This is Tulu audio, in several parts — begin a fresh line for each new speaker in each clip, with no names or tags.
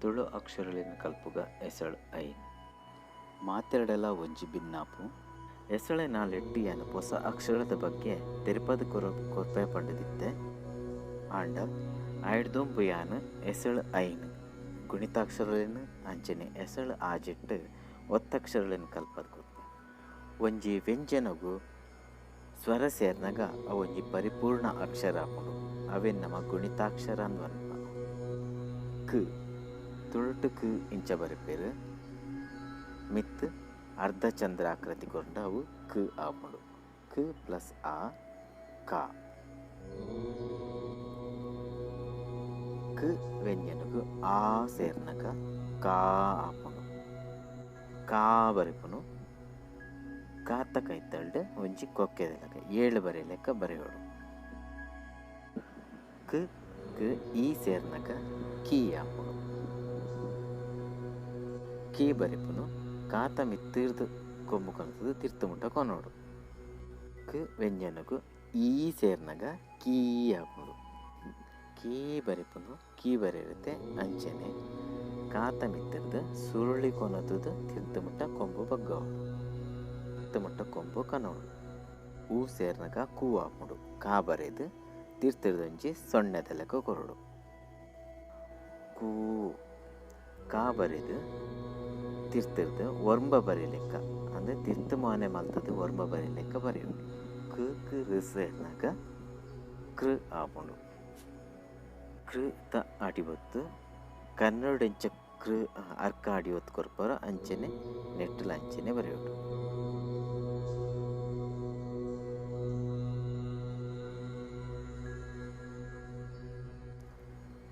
ತುಳು ಅಕ್ಷರಲೆನ್ ಕಲ್ಪುಗ ಎಸಳ್ ಐನ್. ಮಾತೆರ್ಡಲ ಒಂಜಿ ಬಿನ್ನಾಪು. ಎಸಳೆ ನಾಲೆಟ್ಟ್ ಯಾನ್ ಪೊಸ ಅಕ್ಷರದ ಬಗ್ಗೆ ತೆರಿಪಾದ್ ಕೊರ್ಪೆ ಪಂಡ್ದಿತ್ತೆ. ಆಂಡ ಆಯಿಡ್ದೊಂಬು ಯಾನ್ ಎಸಳ್ ಐನ್ ಗುಣಿತಾಕ್ಷರಲೆನ್ ಅಂಚನೆ ಎಸಳ್ ಆಜೆಟ್ಟ್ ಒತ್ತಕ್ಷರಲೆನ್ ಕಲ್ಪಾದ್ ಕೊರ್ಪೆ. ಒಂಜಿ ವ್ಯಂಜನೊಗು ಸ್ವರ ಸೇರ್ನಗ ಅವೊಂಜಿ ಪರಿಪೂರ್ಣ ಅಕ್ಷರ ಆಪುಂಡು. ಅವೆನ್ ನಮ ಗುಣಿತಾಕ್ಷರ ಅಂದ್ ಪನ್ಪ. ಕ್ ತುಳುಟು ಕ್ ಇಂಚ ಬರೆಪೆರ್. ಮಿತ್ತ್ ಅರ್ಧ ಚಂದ್ರಾಕೃತಿ ಕೊರ್ಂಡ ಅವು ಕ್ ಆಪುಂಡು. ಕ್ ಪ್ಲಸ್ ಆ ಕ. ಕ್ ವ್ಯಂಜನೊಗು ಆ ಸೇರ್ನಗ ಕಾ ಆಪುಂಡು. ಕಾ ಬರೆಪುನು ಕಾತ ಕೈತಲ್ಡ್ ಒಂಜಿ ಕೊಕ್ಕೆದ ಲೆಕ್ಕ ಏಳು ಬರೆಲೆಕ್ಕ ಬರೆಯೋಡು. ಕ್ ಕ್ ಈ ಸೇರ್ನಗ ಕೀ ಆಪುಂಡು. ಕೀ ಬರೆಪುನು ಕಾತ ಮಿತ್ತಿರ್ದ್ ಕೊಂಬು ಕನತುದು ತಿರ್ತ್ ಮುಟ್ಟ ಕೊನೊಡು. ಕ್ ವ್ಯಂಜನೊಗು ಈ ಸೇರ್ನಗ ಕೀ ಆಪುಂಡು. ಕೀ ಬರೆಪುನು ಕೀ ಬರೆಯರುತ್ತೆ ಅಂಚನೆ ಕಾತ ಮಿತ್ತಿರ್ದ್ ಸುರುಳಿ ಕೊನತುದು ತಿರ್ತ್ ಮುಟ್ಟ ಕೊಂಬು ಬಗ್ಗವೊಡು. ತಿರ್ತ್ ಮುಟ್ಟ ಕೊಂಬು ಕನೊಡು. ಊ ಸೇರ್ನಗ ಕೂ ಆಪುಂಡು. ಕಾ ಬರೆದು ತಿರ್ತಿರ್ದೊಂಜಿ ಸೊನ್ನೆದ ಲೆಕ್ಕ ಕೊರೊಡು. ಕೂ ಕಾ ಬರೆದು ತಿರ್ತಿರ್ದ್ ಒರ್ಂಬ ಬರೆಲೆಕ್ಕ ಅಂದ್ರೆ ತಿರ್ತು ಮಾನೆ ಮಲ್ತದು ಒರ್ಂಬ ಬರೆಲೆಕ್ಕ ಬರೆಯೋಡು. ಕ್ ಕ್ ಋ ಸೇರ್ನಗ ಕೃ ಆಪುಂಡು. ಕೃ ತ ಅಡಿಬೊತ್ತು ಕನ್ನಡೊಡು ಎಂಚ ಕೃ ಅರ್ಕ ಅಡಿ ಒತ್ತು ಕೊರ್ಪೆರ್ ಅಂಚನೆ ನೆಟ್ಟುಲ ಅಂಚನೆ ಬರೆಯೋಡು.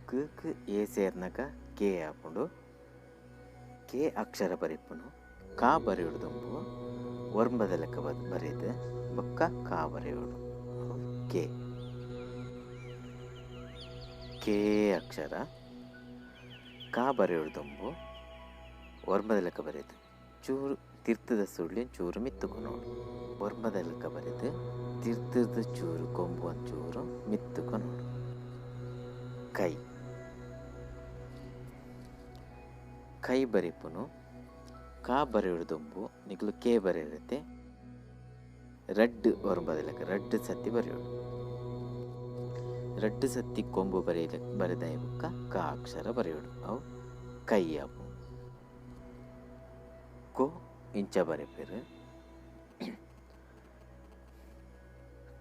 ಕ್ ಕ್ ಎ ಸೇರ್ನಗ ಕೆ ಆಪುಂಡು. ಕೆ ಅಕ್ಷರ ಬರೆಪುನು ಕಾ ಬರೆಯೋಡು ದುಂಬು ಒರ್ಂಬದ ಲೆಕ್ಕ ಬರೆದು ಬೊಕ್ಕ ಕಾ ಬರೆಯೋಡು. ಕೆ ಕೆ ಅಕ್ಷರ ಕಾ ಬರೆಯೋಡು ದುಂಬು ಒರ್ಂಬದ ಲೆಕ್ಕ ಬರೆದು ಚೂರು ತಿರ್ತದ ಸುಳ್ಳಿ ಚೂರು ಮಿತ್ತುಕೊನೋಡು. ಒರ್ಂಬದ ಲೆಕ್ಕ ಬರೆದು ತಿರ್ತದ ಚೂರು ಕೊಂಬು ಒಂಚೂರು ಮಿತ್ತುಕೊನೋಡು. ಕೈ ಕೈ ಬರೆಪುನು ಕಾ ಬರೆಯೋಡು ದುಂಬು ನಿಕುಲು ಕೆ ಬರೆಯಿರುತ್ತೆ ರಡ್ಡ್ ಒರ್ಂಬದ ಲೆಕ್ಕ ರಡ್ಡ್ ಸತಿ ಬರೆಯೋಡು. ರಡ್ಡ್ ಸತಿ ಕೊಂಬು ಬರೆದಾಯಿ ಬೊಕ್ಕ ಕ ಅಕ್ಷರ ಬರೆಯೋಡು. ಅವು ಕೈ ಆಪುಂಡು. ಕೋ ಇಂಚ ಬರೆಪೆರ್.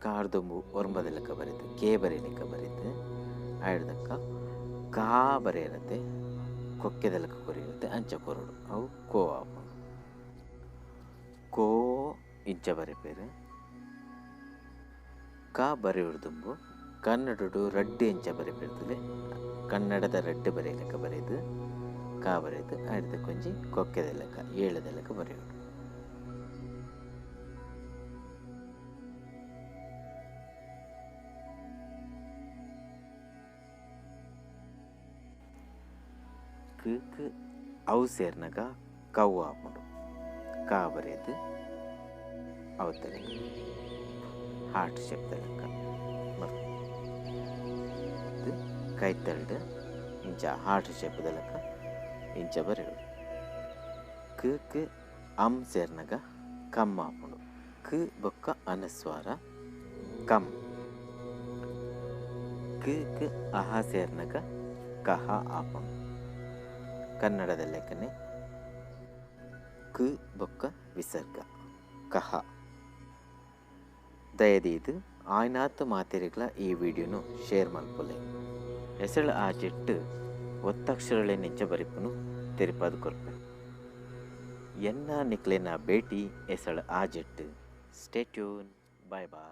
ಕಾರ್ದೊಂಬು ಒರ್ಂಬದ ಲೆಕ್ಕ ಬರೆದು ಕೆ ಬರೆಯಲೆಕ್ಕ ಬರೆದು ಆಯ್ದಕ್ಕ ಕಾ ಬರೆಯಿರುತ್ತೆ ಕೊಕ್ಕೆದ ಲೆಕ್ಕ ಕೊರಿರುತ್ತೆ ಅಂಚ ಕೊರೊಡು. ಅವು ಕೋ ಆಪುಂಡು. ಕೋ ಇಂಚ ಬರೆಪೆರ್. ಕಾ ಬರೆಯೋಡು ದುಂಬು ಕನ್ನಡೊಡು ರಡ್ಡ್ ಎಂಚ ಬರೆಪೆರ್ತಲೆ ಕನ್ನಡದ ರಡ್ಡ್ ಬರೆಯಲೆಕ್ಕ ಬರೆದು ಕಾ ಬರೆದು ಆಯ್ದಕ್ಕ ಒಂಜಿ ಕೊಕ್ಕೆದ ಲೆಕ್ಕ ಏಳದ ಲೆಕ್ಕ ಬರೆಯೋಡು. ಕ್ ಕ್ ಅವು ಸೇರ್ನಗ ಕೌ ಆಪುಂಡು. ಕಾ ಬರೆದು ಅವತ್ತ ಲೆಕ್ಕ ಹಾರ್ಟ್ ಶೇಪ್ ದ ಲೆಕ್ಕ ಕೈತಲ್ಡ್ ಇಂಚ ಹಾರ್ಟ್ ಶೇಪ್ ದ ಲೆಕ್ಕ ಇಂಚ ಬರೆಯೋಡು. ಕ್ ಕ್ ಅಂ ಸೇರ್ನಗ ಕಮ್ ಆಪುಂಡು. ಕ್ ಬೊಕ್ಕ ಅನುಸ್ವಾರ ಕಮ್. ಕ್ ಕ್ ಅಹ ಸೇರ್ನಗ ಕಹ ಆಪುಂಡು. ಕನ್ನಡದ ಲೆಕ್ಕನೆ ಕ್ ಬೊಕ್ಕ ವಿಸರ್ಗ ಕಹ. ದಯದೀದ್ ಆಯ್ನಾತ್ ಮಾತೆರೆಗ್ಲ ಈ ವಿಡಿಯೋನು ಶೇರ್ ಮಲ್ಪುಲೆ. ಎಸಳ್ ಆಜೆಟ್ಟ್ ಒತ್ತಕ್ಷರಲೆನ್ ಎಂಚ ಬರೆಪುನು ತೆರಿಪಾದ್ ಕೊರ್ಪೆ. ಎನ್ನ ನಿಕ್ಲೆನ ಭೇಟಿ ಎಸಳ್ ಆಜೆಟ್ಟ್. Stay tune. Bye bye.